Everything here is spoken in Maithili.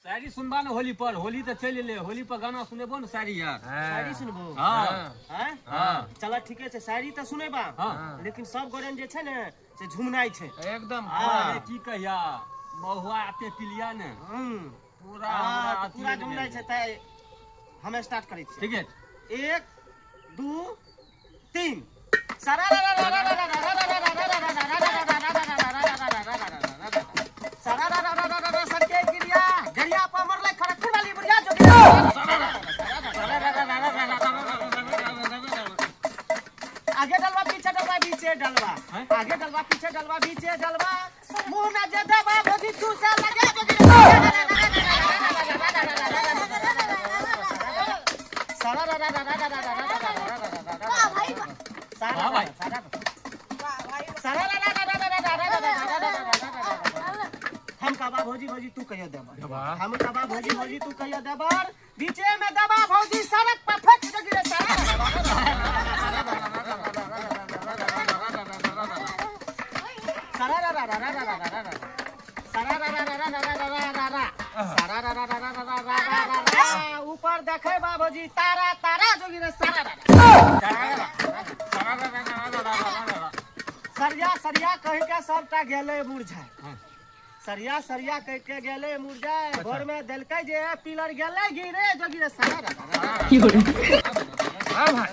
शायरी सुनबा ने होली पर, होली तऽ चलि एलै, होली पर गाना सुनेबो ने शायरी यार। शायरी सुनबो? हँ। हैं? हँ। चल ठीके छै, शायरी तऽ सुनेबा। हँ। लेकिन सब गोरे जे छै ने से झुमनाइ छै एकदम। अरे की कहिया, महुआ एते पिलिया ने पूरा हँ, हमरा तऽ पूरा अथी झुमनाइ छै। तऽ हम स्टार्ट करै छियै। ठीक है। 1 2 3। सबके गिरिया गरिया पर मरलै खड़गपुर वाली बुढ़िया जोगिया। आगे डलवा पीछे डलवा बीचे डलवा, आगे डलवा पीछे डलवा बीचे डलवा, मुंह में जे देबा भोजी चूसे लगे जोगी। वाह भाई वाह। वाह भाई। हम कबा भौजी भौजी तू कहियो देबर, हम कबा भौजी भौजी तू कहियो देबर, बीचे में दबा भौजी सड़क पर फेंक दे गिरे। ऊपर देखे बा भौजी तारा तारा जोगी रे सारा। सरिया सरिया कह के सबटा गेलै मुरझाय, सरिया सरिया कह के गेलै मुरझाय, भोर में देलकै जे पिलर गेलै गिरे जोगी रे सारा। हाँ भाई।